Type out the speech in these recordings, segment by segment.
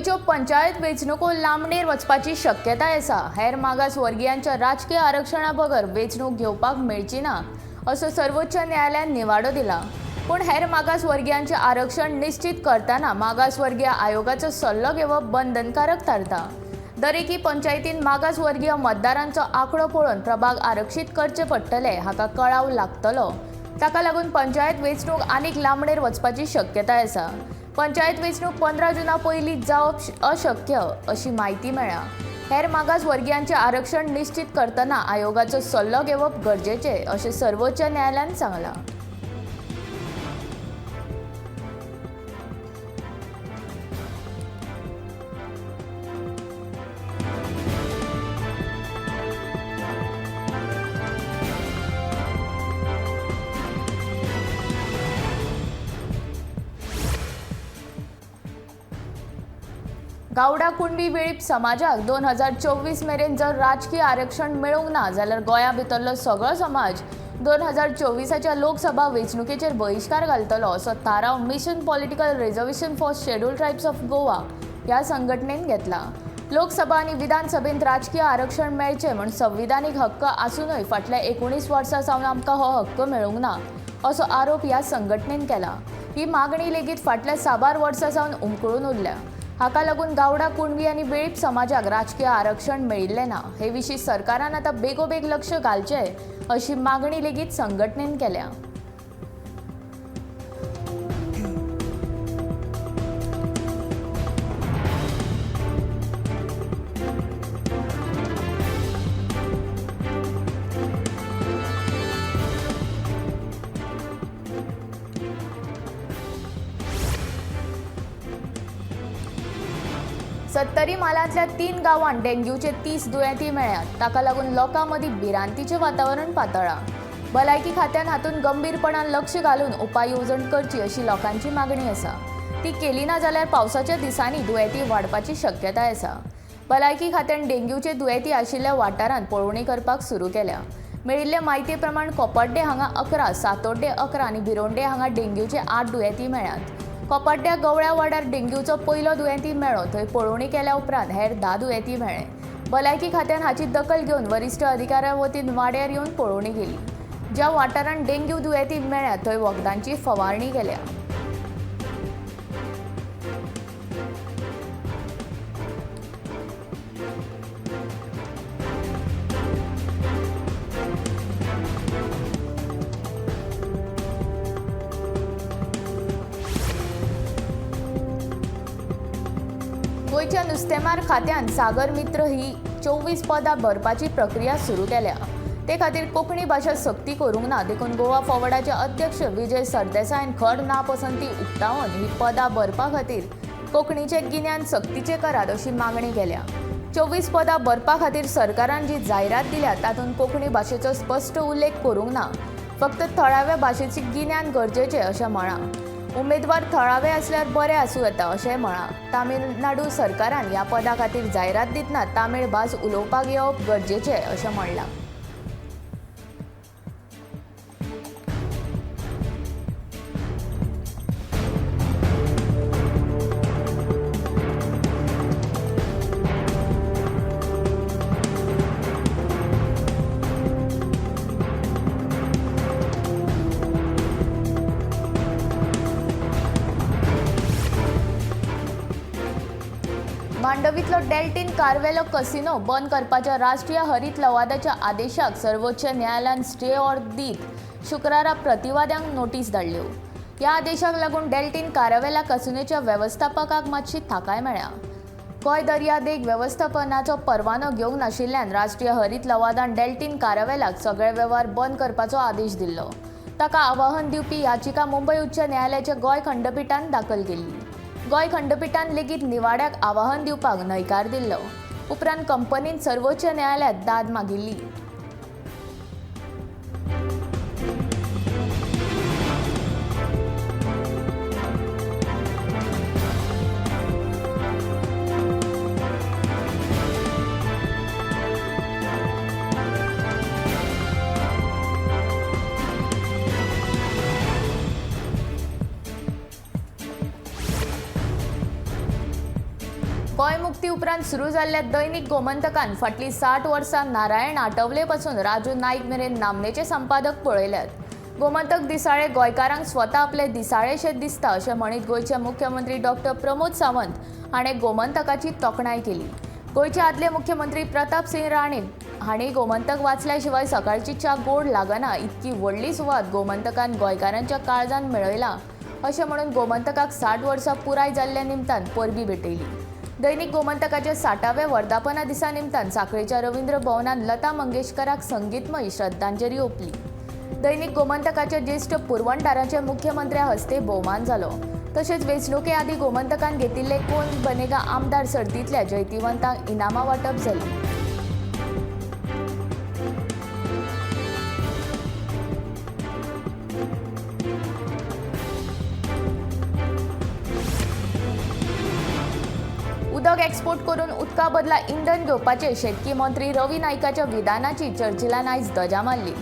गोंयच्यो पंचायत वेंचणुको लांबणेर वचपाची शक्यताय आसा. हेर मागासवर्गीयांच्या राजकीय आरक्षणा बगर वेंचणूक घेवपाक मेळची ना असो सर्वोच्च न्यायालयान निवाडो दिला. पूण हेर मागासवर्गीयांचें आरक्षण निश्चीत करतना मागासवर्गीय आयोगाचो सल्लो घेवप बंधनकारक थारता. दरेकी पंचायतीन मागासवर्गीय मतदारांचो आंकडो पळोवन प्रभाग आरक्षीत करचे पडटले हाका कळाव लागतलो. ताका लागून पंचायत वेंचणूक आनीक लांबणेर वचपाची शक्यताय आसा. पंचायत वेंचणूक 15 जुना पयलीं जावप अशक्य अशी म्हायती मेळ्ळ्या. हेर मागासवर्गीयांचें आरक्षण निश्चीत करतना आयोगाचो सल्लो घेवप गरजेचें अशें सर्वोच्च न्यायालयान सांगलां. गावडा कुणबी वेळीप समाजाक 2024 मेरेन जर राजकीय आरक्षण मेळूंक ना जाल्यार गोंया भितरलो सगळो समाज 2024च्या लोकसभा वेंचणुकेचेर बहिश्कार घालतलो असो थाराव mission political reservation for scheduled tribes of Goa ह्या संघटनेन घेतला. लोकसभा आनी विधानसभेंत राजकीय आरक्षण मेळचें म्हूण संविधानीक हक्क आसूनय फाटल्या 19 वर्सां सावन आमकां हो हक्क मेळूंक ना असो आरोप ह्या संघटनेन केला. ही मागणी लेगीत फाटल्या साबार वर्सां सावन उमकळून उरल्या. हाका लागून गावडा कुणबी आनी वेळीप समाजाक राजकीय आरक्षण मेळिल्लें ना. हे विशीं सरकारान आतां बेगोबेग लक्ष घालचें अशी मागणी लेगीत संघटनेन केल्या. सत्तरी म्हालांतल्या 3 गांवांत डेंग्यूचे 30 दुयेंती मेळ्ळ्यात. ताका लागून लोकां मदीं भिरांतीचें वातावरण पातळ्ळां. भलायकी खात्यान हातूंत गंभीरपणान लक्ष घालून उपाय येवजण करची अशी लोकांची मागणी आसा. ती केली ना जाल्यार पावसाच्या दिसांनी दुयेंती वाडपाची शक्यताय आसा. भलायकी खात्यान डेंग्यूचे दुयेंती आशिल्ल्या वाठारांत पळोवणी करपाक सुरू केल्या. मेळिल्ले म्हायती प्रमाण कोपाड्डे हांगा 11, सातोड्डे 11 आनी भिरोंडे हांगा डेंग्यूचे 8 दुयेंती मेळ्ळ्यात. कोपाड्ड्या गवळ्या वाड्यार डेंग्यूचो पयलो दुयेंती मेळ्ळो. थंय पळोवणी केल्या उपरांत हेर 10 दुयेंती मेळ्ळे. भलायकी खात्यान हाची दखल घेवन वरिश्ठ अधिकाऱ्यां वतीन वाड्यार येवन पळोवणी केली. ज्या वाठारांत डेंग्यू दुयेंती मेळ्ळ्यात थंय वखदांची फवारणी केल्या. गोंयच्या नुस्तेमार खात्यान सागर मित्र ही 24 पदां भरपाची प्रक्रिया सुरू केल्या. ते खातीर कोंकणी भाशा सक्ती करूंक ना देखून गोवा फॉवर्डाचे अध्यक्ष विजय सरदेसायन खर नापसंती उक्तावन ही पदां भरपा खातीर कोंकणीचें गिन्यान सक्तीचें करात अशी मागणी केल्या. 24 पदां भरपा खातीर सरकारान जी जायरात दिल्या तातूंत कोंकणी भाशेचो स्पश्ट उल्लेख करूंक ना, फक्त थळाव्या भाशेचें गिन्यान गरजेचें अशें म्हळां. उमेदवार थळावे आसल्यार बरें आसूं येता अशेंय म्हळां. तामिळनाडू सरकारान ह्या पदा खातीर जायरात दितना तामीळ भास उलोवपाक येवप गरजेचें अशें म्हणलां. मांडवीतलो डेल्टीन कार्वेलो कसिनो बंद करपाच्या राष्ट्रीय हरीत लवादाच्या आदेशाक सर्वोच्च न्यायालयान स्टे ऑर्डर दीत शुक्रारा प्रतिवाद्यांक नोटीस धाडल्यो. ह्या आदेशाक लागून डेल्टीन कार्वेला कसिनोच्या वेवस्थापकाक मातशी थाकाय मेळ्ळ्या. गोंय दर्यादेग वेवस्थापनाचो परवानो घेवंक नाशिल्ल्यान राष्ट्रीय हरीत लवादान डेल्टीन कार्वेलाक सगळे वेव्हार बंद करपाचो आदेश दिल्लो. ताका आवाहन दिवपी याचिका मुंबय उच्च न्यायालयाच्या गोंय खंडपिठान दाखल केल्ली. गोंय खंडपिठान लेगीत निवाड्याक आवाहन दिवपाक न्हयकार दिल्लो. उपरांत कंपनीन सर्वोच्च न्यायालयांत दाद मागिल्ली. उपरांत सुरू जाल्ल्या दैनिक गोमंतकान फाटलीं 60 वर्सां नारायण आठवले पासून राजू नाईक मेरेन नामनेचे संपादक पळयल्यात. गोमंतक दिसाळे गोंयकारांक स्वता आपले दिसाळेशें दिसता अशें म्हणीत गोंयचे मुख्यमंत्री डॉक्टर प्रमोद सावंत हाणें गोमंतकाची तोखणाय केली. गोंयचे आदले मुख्यमंत्री प्रताप सिंह राणे हांणी गोमंतक वाचल्या शिवाय सकाळची च्या गोड लागना इतकी व्हडली सुवात गोमंतकान गोंयकारांच्या काळजान मेळयला अशें म्हणून गोमंतकाक 60 वर्सां पुराय जाल्ल्या निमतान परबी भेटयली. दैनिक गोमंतकाच्या 60व्या वर्धापना दिसा निमतान सांखळेच्या रवींद्र भवनान लता मंगेशकराक संगीतमय श्रद्धांजली ओंपली. दैनिक गोमंतकाच्या ज्येष्ठ पुरवणदारांचे मुख्यमंत्र्या हस्ते भोवमान जालो. तशेंच वेंचणुके आदीं गोमंतकान घेतिल्ले कोण बनेगा आमदार सर्तींतल्या जैतिवंतांक इनामां वांटप जाली. उदक एक्सपोर्ट करून उदका बदला इंधन घेवपाचे शेतकी मंत्री रवी नायकाच्या विधानाची चर्चिलान आयज धजा मारली.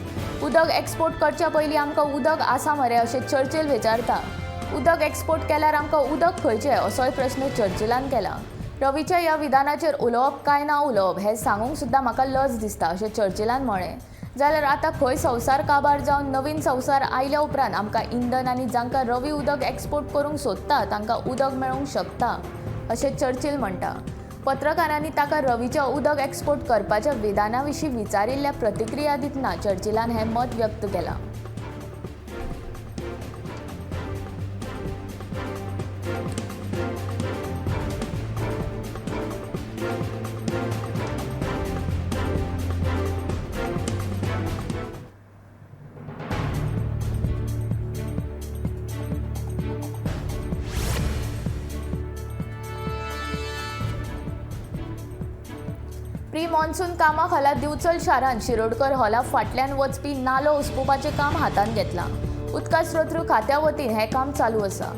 उदक एक्सपोर्ट करच्या पयलीं आमकां उदक आसा मरे अशें चर्चिल विचारता. उदक एक्सपोर्ट केल्यार आमकां उदक खंयचें असोय प्रस्न चर्चिलान केला. रवीच्या ह्या विधानाचेर उलोवप काय ना उलोवप हें सांगूंक सुद्दां म्हाका लज दिसता अशें चर्चिलान म्हळें. जाल्यार आतां खंय संवसार काबार जावन नवीन संवसार आयल्या उपरांत आमकां इंधन आनी जांकां रवी उदक एक्सपोर्ट करूंक सोदता तांकां उदक मेळूंक शकता अशें चर्चिल म्हणटा. पत्रकारांनी ताका रवीच्या उदक एक्सपोर्ट करपाच्या विधाना विशीं विचारिल्ल्या प्रतिक्रिया दितना चर्चिलान हें मत व्यक्त केलां. प्री मॉन्सून कामा खाला दिवचल शारांत शिरोडकर हॉला फाटल्यान वचपी नालो उसपुपाचें काम हातांत घेतलां. उदका स्रोत खात्या वतीन हें काम चालू आसा.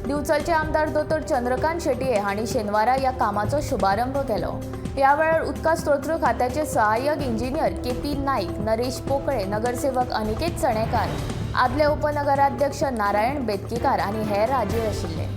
दिवचलचे आमदार दोतोर चंद्रकांत शेटये हांणी शेनवारा ह्या कामाचो शुभारंभ केलो. ह्या वेळार उदका स्रोत खात्याचे सहाय्यक engineer K P Naik, Naresh Pokale, नगरसेवक अनिकेत चणेकार, आदले उपनगराध्यक्ष नारायण बेतकीकार आनी हेर हाजीर आशिल्ले.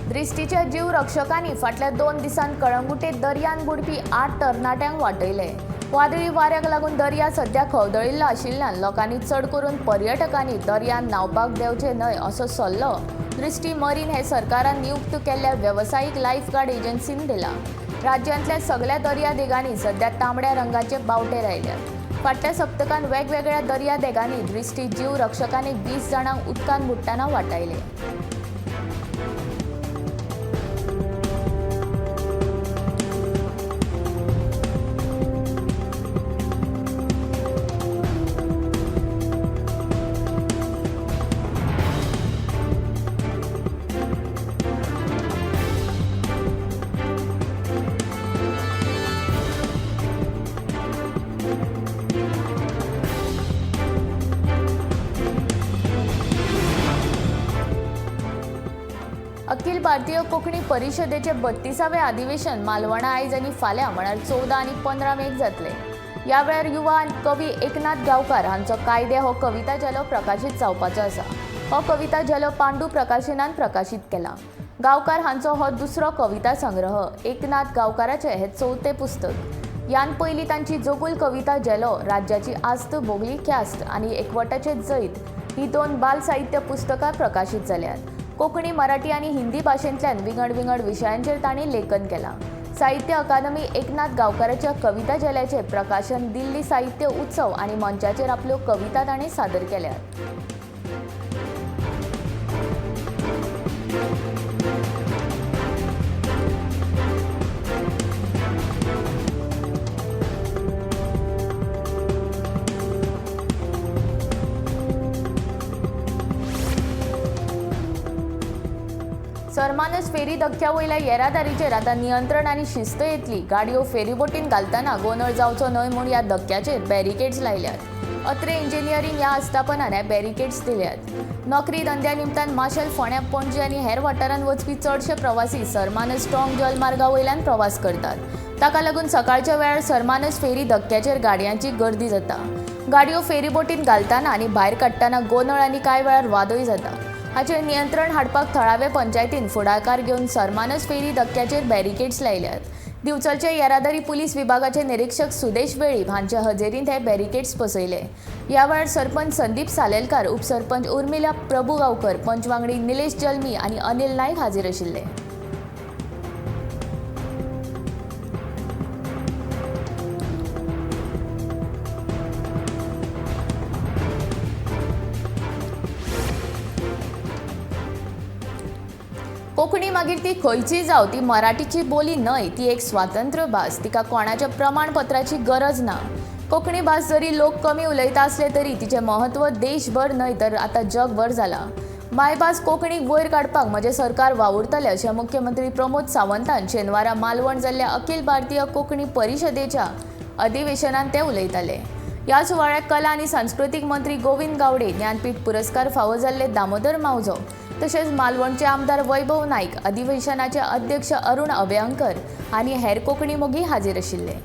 द्रिश्टीच्या जीव रक्षकांनी फाटल्या 2 दिसांत कळंगुटे दर्यान बुडपी 8 तरणाट्यांक वाटयले. वादळी वाऱ्याक लागून दर्या सध्या खवदळिल्लो आशिल्ल्यान लोकांनी चड करून पर्यटकांनी दर्यान न्हांवपाक देंवचें न्हय असो सल्लो द्रिश्टी मरीन हे सरकारान नियुक्त केल्ल्या वेवसायीक लायफगार्ड एजन्सीन दिला. राज्यांतल्या सगळ्या दर्यादेगांनी सध्या तांबड्या रंगाचे बावटे लायल्यात. फाटल्या सप्तकान वेगवेगळ्या दर्यादेगांनी द्रिश्टी जीव रक्षकांनी 20 जाणांक उदकान बुडटना वाटायले. अखिल भारतीय कोंकणी परिशदेचे 32वें अधिवेशन मालवणा आयज आनी फाल्यां म्हळ्यार 14 आनी 15 मेक जातले. ह्या वेळार युवा कवी एकनाथ गांवकार हांचो कायदे हो कविता झेलो प्रकाशीत जावपाचो आसा. हो कविता झेलो पांडू प्रकाशनान प्रकाशीत केला. गांवकार हांचो हो दुसरो कविता संग्रह. एकनाथ गांवकाराचें हें चवथें पुस्तक. ह्यान पयलीं तांची जोगूल कविता झेलो, राज्याची आस्त भोगली ख्यास्त आनी एकवटाचें जैत ही 2 बाल साहित्य पुस्तकां प्रकाशीत जाल्यात. कोंकणी, मराठी आनी हिंदी भाशेंतल्यान विंगड विंगड विशयांचेर तांणी लेखन केलां. साहित्य अकादमी एकनाथ गांवकाराच्या कविता झेल्याचें प्रकाशन दिल्ली साहित्य उत्सव आनी मंचाचेर आपल्यो कविता तांणी सादर केल्यात. सरमानस सरमानस फेरी धक्क्या वयल्या येरादारीचेर आतां नियंत्रण आनी शिस्त येतली. गाडयो फेरीबोटीन घालतना गोंदळ जावचो न्हय म्हूण ह्या धक्क्याचेर बॅरिकेड्स लायल्यात. अत्रे इंजिनियरींग ह्या आस्थापनान हे बॅरिकेड्स दिल्यात. नोकरी धंद्या निमतान माशेल, फोंड्या, पणजे आनी हेर वाठारांत वचपी चडशे प्रवासी सरमानस टोंग जलमार्गा वयल्यान प्रवास करतात. ताका लागून सकाळच्या वेळार सरमानस फेरी धक्क्याचेर गाडयांची गर्दी जाता. गाडयो फेरीबोटीन घालतना आनी भायर काडटना गोंदळ आनी कांय वेळार वादय जाता. हाचेर नियंत्रण हाडपाक थळावे पंचायतीन फुडाकार घेवन सरमानस फेरी धक्क्याचेर बॅरिकेड्स लायल्यात. दिवचलचे येरादारी पुलीस विभागाचे निरीक्षक सुदेश वेळीप हांचे हजेरींत हे बॅरिकेड्स बसयले. ह्या वेळार सरपंच संदीप सालेलकार, उपसरपंच उर्मिला प्रभुगांवकर, पंच वांगडी निलेश जल्मी आनी अनिल नायक हाजीर आशिल्ले. कोंकणी मागीर ती खंयची जावं, ती मराठीची बोली न्हय, ती एक स्वातंत्र्य भास. तिका कोणाच्या प्रमाणपत्राची गरज ना. कोंकणी भास जरी लोक कमी उलयता आसले तरी तिचें म्हत्व देशभर न्हय तर आतां जगभर जालां. मायभास कोंकणीक वयर काडपाक म्हजें सरकार वावुरतलें अशें मुख्यमंत्री प्रमोद सावंतान शेनवारा मालवण जाल्ल्या अखिल भारतीय कोंकणी परिशदेच्या अधिवेशनांत ते उलयताले. ह्या सुवाळ्याक कला आनी सांस्कृतीक मंत्री गोविंद गावडे, ज्ञानपीठ पुरस्कार फावो जाल्ले दामोदर मावजो, तशेंच मालवणचे आमदार वैभव नायक, अधिवेशनाचे अध्यक्ष अरुण अभयंकर आनी हेर कोंकणी मोगी हाजीर आशिल्ले.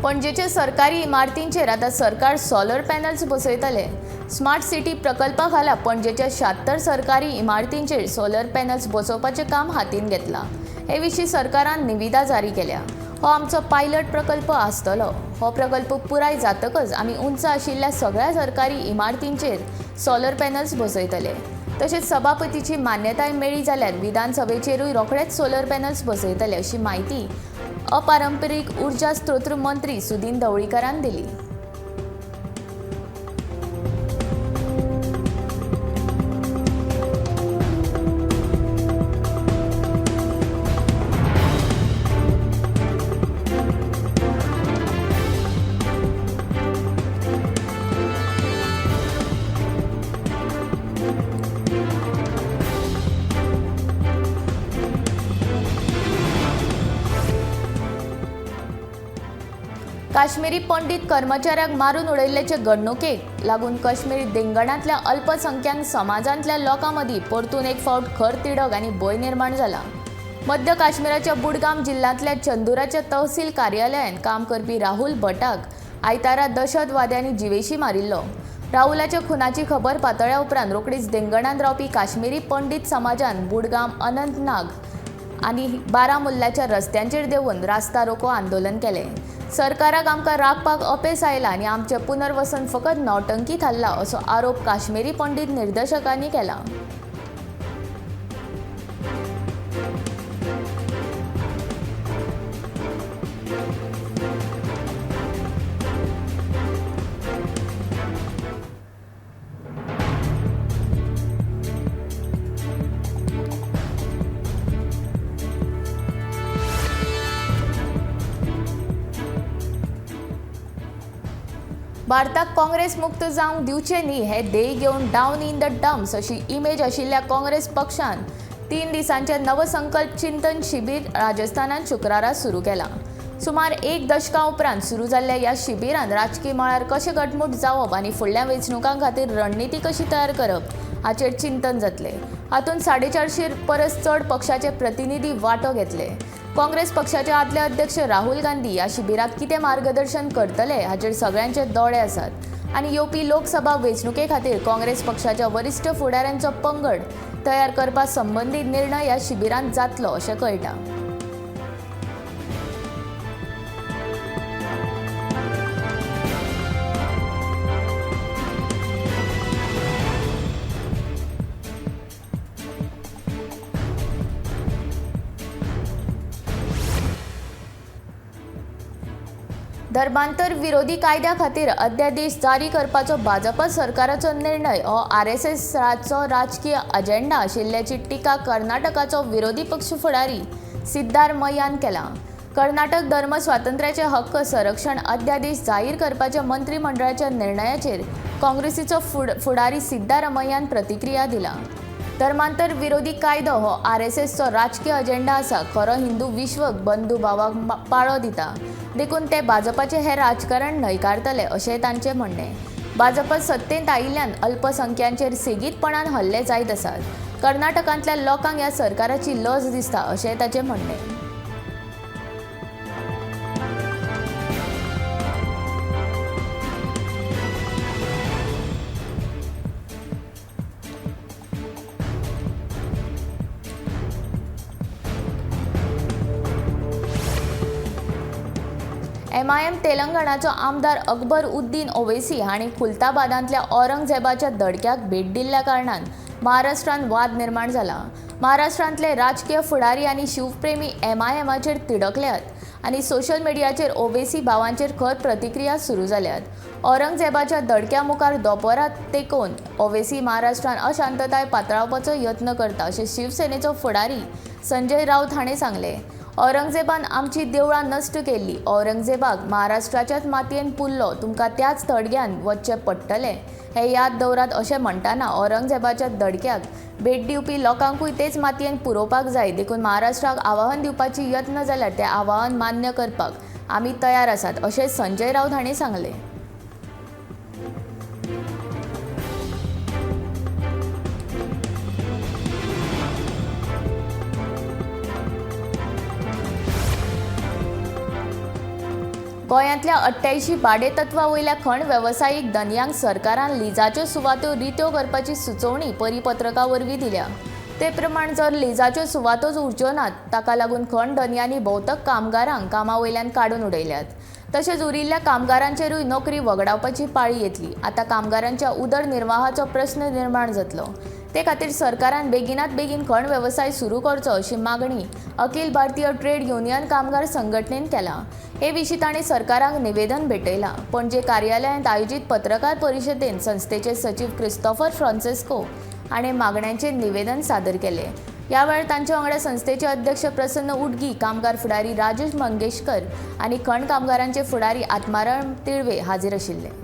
पणजेच्या सरकारी इमारतींचेर आतां सरकार सोलर पॅनल्स बसयतले. स्मार्ट सिटी प्रकल्पा खाला पणजेच्या 76 सरकारी इमारतींचेर सोलर पॅनल्स बसोवपाचें काम हातीन घेतलां. हे विशीं सरकारान निविदा जारी केल्या. हो आमचो पायलट प्रकल्प आसतलो. हो प्रकल्प पुराय जातकच आमी उंच आशिल्ल्या सगळ्या सरकारी इमारतींचेर सोलर पॅनल्स बसयतले. तशेंच सभापतीची मान्यताय मेळ्ळी जाल्यार विधानसभेचेरूय रोखडेच सोलर पॅनल्स बसयतले अशी म्हायती अपारंपरीक ऊर्जा स्त्रोत मंत्री सुदिन ढवळीकरान दिली. काश्मीरी पंडित कर्मचाऱ्याक मारून उडयल्ल्याचे घडणुकेक लागून काश्मीर देंगणांतल्या अल्पसंख्याक समाजांतल्या लोकां मदीं परतून एक फावट खर तिडक आनी भंय निर्माण जाला. मध्य काश्मीराच्या बुडगाम जिल्ल्यांतल्या चंदुराच्या तहसील कार्यालयांत काम करपी राहुल भटाक आयतारा दहशतवाद्यांनी जिवेशी मारिल्लो. राहुलाच्या खुनाची खबर पातळ्या उपरांत रोखडीच देंगणांत रावपी काश्मीरी पंडित समाजान बुडगाम, अनंतनाग आनी बारामुल्ल्याच्या रस्त्यांचेर देंवून रास्ता रोको आंदोलन केलें. सरकाराक आमकां राखपाक अपेस आयला आनी आमचें पुनर्वसन फकत नौटंकी थारला असो आरोप काश्मीरी पंडित निर्देशकांनी केला. भारताक काँग्रेस मुक्त जावंक दिवचें न्ही हें ध्येय घेवन डावन इन the dumps अशी इमेज आशिल्ल्या काँग्रेस पक्षान 3 दिसांचें नवसंकल्प चिंतन शिबीर राजस्थानांत शुक्रारा सुरू केलां. सुमार 1 दशका उपरांत सुरू जाल्ल्या ह्या शिबिरान राजकी मळार कशें घटमूट जावप आनी फुडल्या वेंचणुकां खातीर रणनिती कशी तयार करप हाचेर चिंतन जातलें. हातूंत 450 परस चड पक्षाचे प्रतिनिधी वांटो घेतले. काँग्रेस पक्षाचे आदले अध्यक्ष राहुल गांधी ह्या शिबिराक कितें मार्गदर्शन करतले हाचेर सगळ्यांचे दोळे आसात आनी येवपी लोकसभा वेंचणुके खातीर काँग्रेस पक्षाच्या वरिश्ठ फुडाऱ्यांचो पंगड तयार करपा संबंदी निर्णय ह्या शिबिरांत जातलो अशें कळटा. धर्मांतर विरोधी कायद्या खातीर अध्यादेश जारी करपाचो भाजपा सरकाराचो निर्णय हो आरएसएसाचो राजकीय अजेंडा आशिल्ल्याची टिका कर्नाटकाचो विरोधी पक्ष फुडारी सिद्धारमय्यान केला. कर्नाटक धर्म स्वातंत्र्याचे हक्क संरक्षण अध्यादेश जाहीर करपाच्या मंत्रिमंडळाच्या निर्णयाचेर काँग्रेसीचो फुडारी सिद्धारमय्यान प्रतिक्रिया दिला. धर्मांतर विरोधी कायदो हो आरएसएसचो राजकीय अजेंडा आसा. खरो हिंदू विश्वक बंधुभावाक पाळो दिता, देखून ते भाजपाचें हें राजकारण न्हयकारतले अशें तांचें म्हणणें. भाजपा सत्तेंत आयिल्ल्यान अल्पसंख्यांचेर सेगीतपणान हल्ले जायत आसात. कर्नाटकांतल्या लोकांक ह्या सरकाराची लज दिसता अशें ताचें म्हणणें. एमआयएम तेलंगणाचो आमदार अकबर उद्दीन ओवेसी हांणी खुलताबादांतल्या औरंगजेबाच्या धडक्याक भेट दिल्ल्या कारणान महाराष्ट्रांत वाद निर्माण जाला. महाराष्ट्रांतले राजकीय फुडारी आनी शिवप्रेमी एमआयएमाचेर तिडकल्यात आनी सोशल मिडियाचेर ओवेसी भावांचेर खर प्रतिक्रिया सुरू जाल्यात. औरंगजेबाच्या धडक्या मुखार दोपोरात तेकोवन ओवेसी महाराष्ट्रांत अशांतताय पातळावपाचो यत्न करता अशें शिवसेनेचो फुडारी संजय राऊत हाणें सांगलें. औरंगजेबान आमची देवळां नश्ट केल्ली. औरंगजेबाक महाराष्ट्राच्याच मातयेन पुरलो, तुमकां त्याच थडग्यान वचचें पडटलें हें याद दवरात अशें म्हणटाना औरंगजेबाच्या धडक्याक भेट दिवपी लोकांकूय तेच मातयेन पुरोवपाक जाय, देखून महाराष्ट्राक आवाहन दिवपाची यत्न जाल्यार तें आवाहन मान्य करपाक आमी तयार आसात अशें संजय राऊत हांणी सांगलें. गोंयांतल्या 88 भाडेतत्वा वयल्या खण वेवसायीक धनयांक सरकारान लिजाच्यो सुवातो रित्यो करपाची सुचोवणी परिपत्रका वरवीं दिल्या. ते प्रमाण जर लिजाच्यो सुवातोच उरच्यो नात ताका लागून खण धनयांनी भोवतक कामगारांक कामा वयल्यान काडून उडयल्यात. तशेंच उरिल्ल्या कामगारांचेरूय नोकरी वगडावपाची पाळी येतली. आतां कामगारांच्या उदरनिर्वाहाचो प्रस्न निर्माण जातलो. ते खातीर सरकारान बेगिनात बेगीन खण वेवसाय सुरू करचो अशी मागणी अखिल भारतीय ट्रेड युनियन कामगार संघटनेन केला. हे विशीं तांणी सरकाराक निवेदन भेटयलां. पणजे कार्यालयांत आयोजीत पत्रकार परिशदेंत संस्थेचे सचीव क्रिस्तोफर फ्रांसिस्को हाणें मागण्यांचें निवेदन सादर केलें. ह्या वेळार तांचे वांगडा संस्थेचे अध्यक्ष प्रसन्न उडगी, कामगार फुडारी राजेश मंगेशकर आनी खण कामगारांचे फुडारी आत्माराम तिळवे हाजीर आशिल्ले.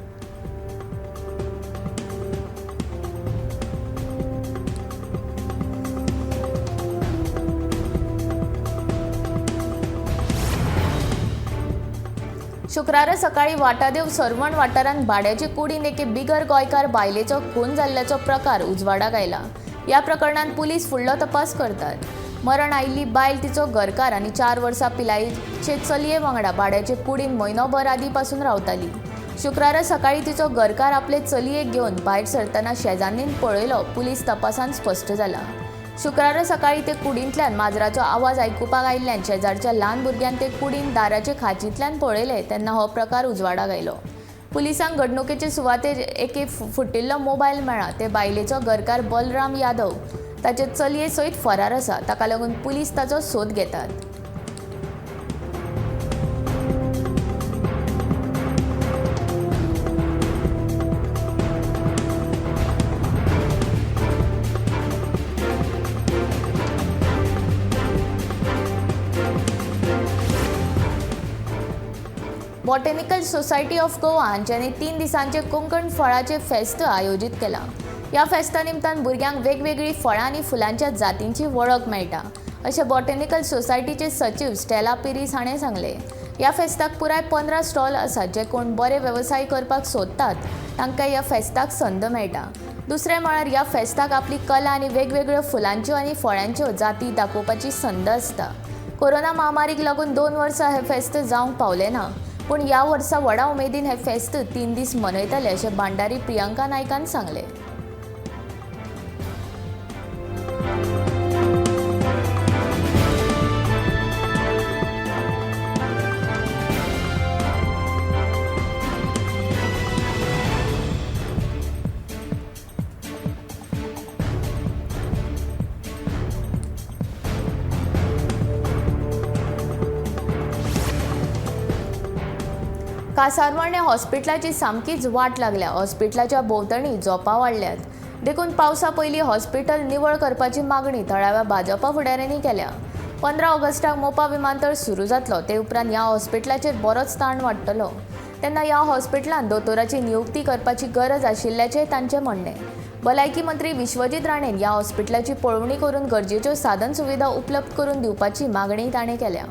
शुक्रारा सकाळी वाटादेव सरवण वाठारांत भाड्याचे कुडीन एके बिगर गोंयकार बायलेचो खून जाल्ल्याचो प्रकार उजवाडाक आयला. ह्या प्रकरणांत पुलीस फुडलो तपास करतात. मरण आयिल्ली बायल तिचो घरकार आनी 4 वर्सां पिलायेचे चलये वांगडा भाड्याचे कुडीन म्हयनोभर आदीं पासून रावताली. शुक्रारा सकाळी तिचो घरकार आपले चलयेक घेवन भायर सरतना शेजान्नीन पळयलो. पुलीस तपासांत स्पश्ट जाला. शुक्रारा सकाळी ते कुडींतल्यान माजराचो आवाज आयकुपाक आयिल्ल्यान शेजारच्या ल्हान भुरग्यान ते कुडीन दाराचे खाचींतल्यान पळयलें तेन्ना हो प्रकार उजवाडाक आयलो. पुलिसांक घडणुकेचे सुवातेर एके फुटिल्लो मोबायल मेळ्ळा. ते बायलेचो घरकार बलराम यादव ताचे चलये सयत फरार आसा. ताका लागून पुलीस ताचो सोद घेतात. बॉटॅनिकल सोसायटी ऑफ गोवा हांच्यांनी 3 दिसांचे कोंकण फळाचे फेस्त आयोजीत केलां. ह्या फेस्ता निमतान भुरग्यांक वेगवेगळीं फळां आनी फुलांच्या जातींची वळख मेळटा अशें बॉटॅनिकल सोसायटीचे सचीव स्टेला पिरीस हाणें सांगलें. ह्या फेस्ताक पुराय 15 स्टॉल आसात. जे कोण बरे वेवसाय करपाक सोदतात तांकां ह्या फेस्ताक संद मेळटा. दुसरें म्हळ्यार ह्या फेस्ताक आपली कला आनी वेगवेगळ्यो फुलांच्यो आनी फळांच्यो जाती दाखोवपाची संद आसता. कोरोना महामारीक लागून 2 वर्सां हें फेस्त जावंक पावलें ना, पूण ह्या वर्सा व्हडा उमेदीन हें फेस्त 3 दीस मनयतले अशें भांडारी प्रियंका नायकान सांगलें. कासारवर्णे हॉस्पिटलाची सामकीच वाट लागल्या. हॉस्पिटलाच्या भोंवतणी झोपां वाडल्यात, देखून पावसा पयलीं हॉस्पिटल निवळ करपाची मागणी थळाव्या भाजपा फुडाऱ्यांनी केल्या. 15 ऑगस्टाक मोपा विमानतळ सुरू जातलो, ते उपरांत ह्या हॉस्पिटलाचेर बरोच ताण वाडटलो. तेन्ना ह्या हॉस्पिटलांत दोतोराची नियुक्ती करपाची गरज आशिल्ल्याचें तांचें म्हणणें. भलायकी मंत्री विश्वजीत राणेन ह्या हॉस्पिटलाची पळोवणी करून गरजेच्यो साधन सुविधा उपलब्ध करून दिवपाची मागणी ताणें केल्या.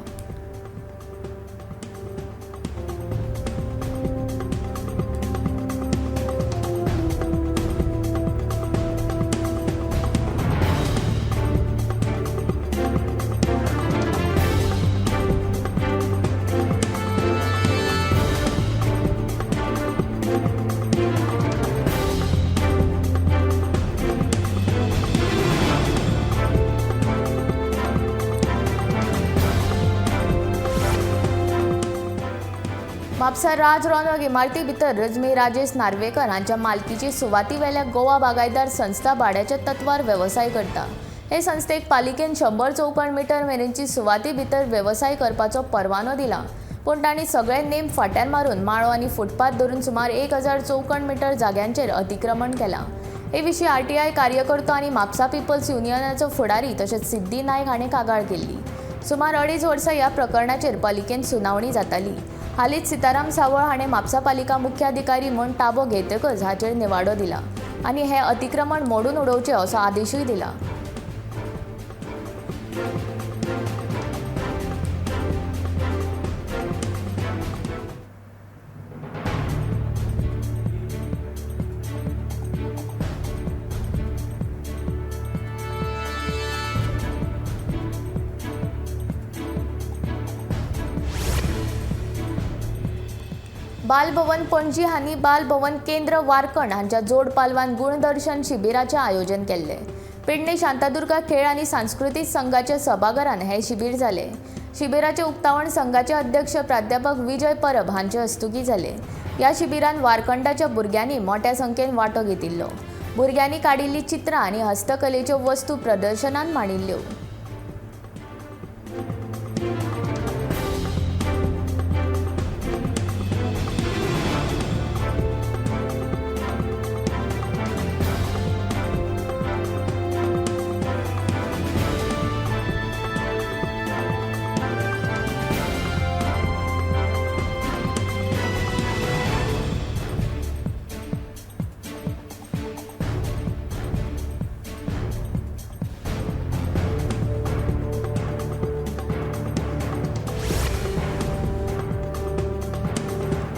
म्हापसा राज रोनक इमारती भितर रजमी राजेश नार्वेकर हांच्या मालकीची सुवाती वेल्या गोवा बागायतदार संस्था भाड्याच्या तत्वार वेवसाय करता. हे संस्थेक पालिकेन 100 चौखण मिटर मेरेनची सुवाती भितर वेवसाय करपाचो परवानो दिला, पूण तांणी सगळे नेम फाट्यार मारून माळो आनी फुटपाथ धरून सुमार 1000 चौखण मिटर जाग्यांचेर अतिक्रमण केलां. हे विशीं आरटीआय कार्यकर्तो आनी म्हापसा पिपल्स युनियनाचो फुडारी तशेंच सिद्धी नायक हाणें कागाळ केल्ली. सुमार 2.5 वर्सां ह्या प्रकरणाचेर पालिकेन सुनावणी जाताली. हालींच सीताराम सावळ हाणें म्हापसा पालिका मुख्याधिकारी म्हूण ताबो घेतकच हाचेर निवाडो दिला आनी हें अतिक्रमण मोडून उडोवचें असो आदेशूय दिला. बालभवन पणजी हांणी बालभवन केंद्र वारकण हांच्या जोड पालवान गुणदर्शन शिबिराचें आयोजन केल्लें. पेडणे शांतादुर्गा खेळ आनी सांस्कृतीक संघाच्या सभाघरान हें शिबीर जालें. शिबिराचें उक्तावण संघाचे अध्यक्ष प्राध्यापक विजय परब हांचे हस्तुकीं जालें. ह्या शिबिरान वारकंडाच्या भुरग्यांनी मोट्या संख्येन वांटो घेतिल्लो. भुरग्यांनी काडिल्लीं चित्रां आनी हस्तकलेच्यो वस्तू प्रदर्शनान मांडिल्ल्यो.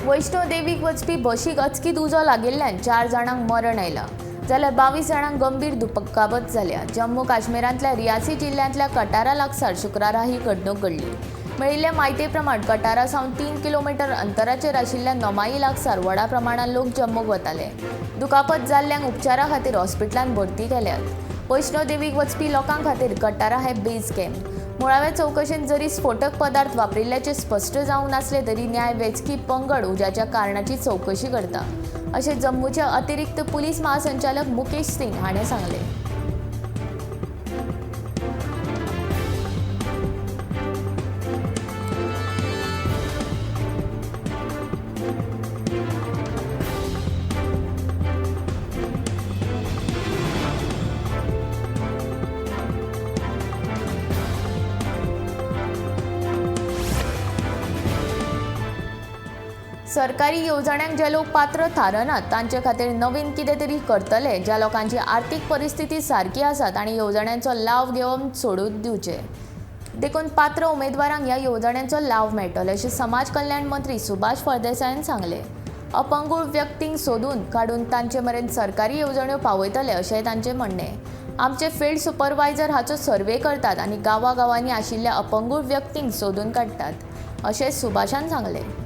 वैष्णोदेवीक वचपी बशीक अचकीत उजो लागिल्ल्यान 4 जाणांक मरण आयलां, जाल्यार 22 जाणांक गंभीर दुखापत जाल्या. जम्मू काश्मीरांतल्या रियासी जिल्ल्यांतल्या कटारा लागसार शुक्रारा ही घडणूक घडली. मेळिल्ले म्हायती प्रमाण कटारा सावन 3 किलोमिटर अंतराचेर आशिल्ल्या नोमाई लागसार व्हडा प्रमाणांत लोक जम्मूक वताले. दुखापत जाल्ल्यांक उपचारा खातीर हॉस्पिटलांत भरती केल्यात. वैष्णोदेवीक वचपी लोकां खातीर कटारा हें बेज कॅम्प. मुळावे चवकशेंत जरी स्फोटक पदार्थ वापरिल्ल्याचें स्पश्ट जावंक नासलें तरी न्याय वेंचकी पंगड उज्याच्या कारणाची चवकशी करता, अशें जम्मूचे अतिरिक्त पुलीस महासंचालक मुकेश सिंग हाणें सांगलें. सरकारी येवजण्यांक जे लोक पात्र थारनात तांचे खातीर नवीन कितें तरी करतले. ज्या लोकांची आर्थीक परिस्थिती सारकी आसा तांणी येवजण्यांचो लाव घेवन सोडून दिवचे, देखून पात्र उमेदवारांक ह्या येवजण्यांचो लाव मेळटलो, अशें समाज कल्याण मंत्री सुभाष फळदेसायान सांगलें. अपंगूळ व्यक्तींक सोदून काडून तांचे मेरेन सरकारी येवजण्यो पावयतले अशें तांचें म्हणणें. आमचे फिल्ड सुपरवायझर हाचो सर्वे करतात आनी गांवागांवांनी आशिल्ल्या अपंगूळ व्यक्तींक सोदून काडटात, अशें सुभाषान सांगलें.